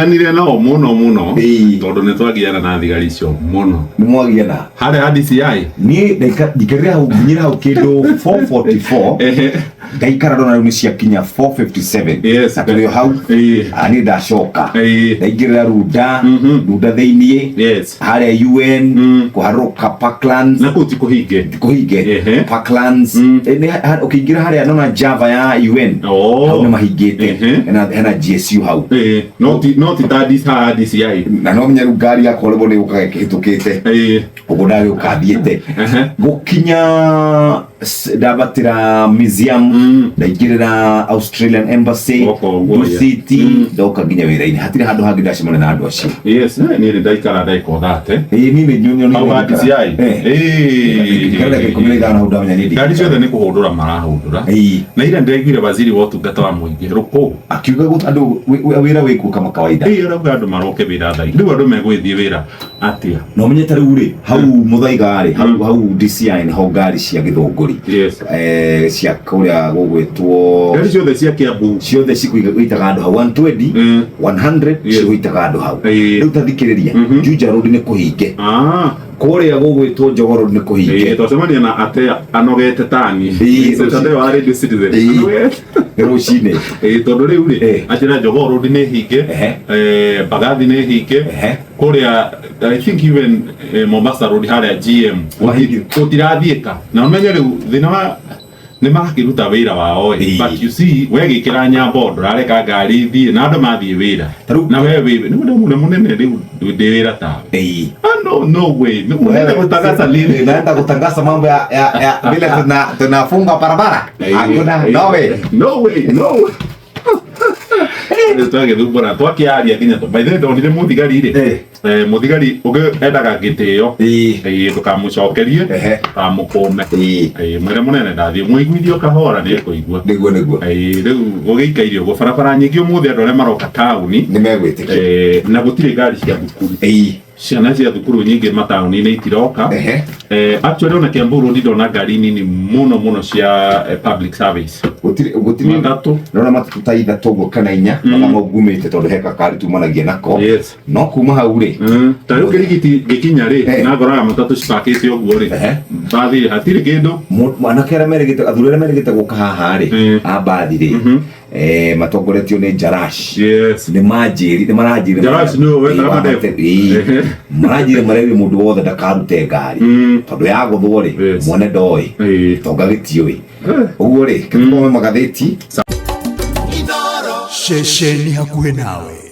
Nire nao mũno mũno tondũ nĩ twagiana na thigari icio mũno. Nĩ mwagiana. Harĩa ha DCI. Niĩ ndikarire hau nginyire hau kĩndũ 444. Ngaikara ndona rĩu nĩ ciakinya 457. Yes. Na tũrĩ o hau. Ah, niĩ ndacoka. Ndaingĩrĩra Runda, Runda thĩiniĩ. Yes. Harĩa UN, kũharũrũka Parklands. Na kũu ti kũhinge. Ti kũhinge. Parklands. Ũkĩingĩra harĩa nona Java ya UN. Oh. Hau nĩ mahingĩte. Hena GSU hau. No ti no ti ta haha DCI. Na no nginya rĩu ngari yakwa rĩmwe nĩ gũkaga ĩkĩhĩtũkĩte. Ũguo ndagĩũka thiĩte. Gũkinya ndambatĩra museum, ndaingĩrĩra Australian Embassy, Woka ũguo, yeah. Dusit, ndoka nginya wĩra-inĩ. Hatirĩ handũ hangĩ ndacemania na andũ acio. Yes, niĩ nĩ ndaikara ndagĩka o 30. Ĩĩ, niĩ nĩ nyonire Hau ha DCI. Ngĩikara ndagĩka 15 hau ndamenya niĩ Ngari ciothe nĩ kũhũndũra marahũndũra. Na ira ndĩraiguire waziri wa ũtungata wa mũingĩ Rũkũ. Akiuga andũ wĩra wĩkuo kama kawaida. Ĩĩ, arauga andũ maroke wĩra thaa Rĩu andũ megũgĩthiĩ wĩra atĩa? Na ũmenye ta rĩu rĩ, hau Mũthaiga rĩ, hau DCI nĩho ngari cia Gĩthũngũri. Yes. Cia kũrĩa gũgwĩtwo Ngari ciothe cia Kiambu. Ciothe cigũitaga andũ hau 120, 100 cigũitaga andũ hau. Rĩu ta thikĩrĩria, Juja Road nĩ kũhinge. Kũrĩa gũgwĩtwo Jogoo Road nĩ kũhinge. Ĩĩ, twacemania na Atea anogete tani. Ĩĩ, Atea wa Radio Citizen. Ĩĩ. Anogete. Nĩ rũcinĩ. Ĩĩ, tondũ rĩu rĩ, anjĩra Jogoo Road nĩ hinge, Mbagathi nĩ hinge, kũrĩa I think even Mombasa Road harĩa GM gũtirathiĩka. Na ũmenye rĩu thĩna wa nĩ marakĩruta wĩra wao ĩ, but you see we gĩkĩra nyambo ndũrareka ngari ithiĩ na andũ mathiĩ wĩra na we wĩ nĩ mũndũ mũnene rĩu ndĩ wĩra tawe. Ah, no, no way. Nĩ mũnene gũtangaza nini? Naenda kutangaza mambo ya vile tunafunga barabara. Hakuna, no way. No way, no way. Twagĩthumbũra twakĩaria nginya by the way ndonire mũthigari rĩ, mũthigari ũngĩ endaga gĩtĩo. Ndũkamũcokerie, ndũkamũkũme. Mwĩre mũnene ndathiĩ mũiguithio kahora nĩ ekũigua. Nĩguo, nĩguo. Rĩu gũgĩikaire ũguo barabara nyingĩ ũmũthĩ andũ arĩa maroka taũni nĩ megwĩtĩkia. Na gũtirĩ ngari cia thukuru. Ciana cia thukuru nyingĩ mataũni-inĩ itiroka. Actually ona Kiambu Road ndona ngari nini mũno mũno cia public service. Gũtirĩ, gũtirĩ. Matatũ. Ndona matatũ ta ithatũ ũguo kana inya, mathaa mau ngumĩte tondũ he gakari tumanagia nako. Yes. No kuma hau rĩ. Ta rĩu kĩrigiti ngĩkinya rĩ, na ngoraga matatũ cipakĩte ũguo rĩ. Mbathi hatirĩ kĩndũ. Anake arĩa merĩgĩte, athuri arĩa merĩgĩte gũka haha rĩ, a mbathi rĩ, matongoretio nĩ Jarash. Yes. Nĩ manjĩri, nĩ maranjĩrire. Jarash nĩwe wetaga madevu. Ĩĩ. Maranjĩrire marerire mũndũ wothe ndakarute ngari. Tondũ yagũthwo rĩ, mwene ndoĩ. Gĩtonga gĩtiũĩ. Ũguo rĩ, kĩthome magathĩti. Ceceni hakuhĩ nawe.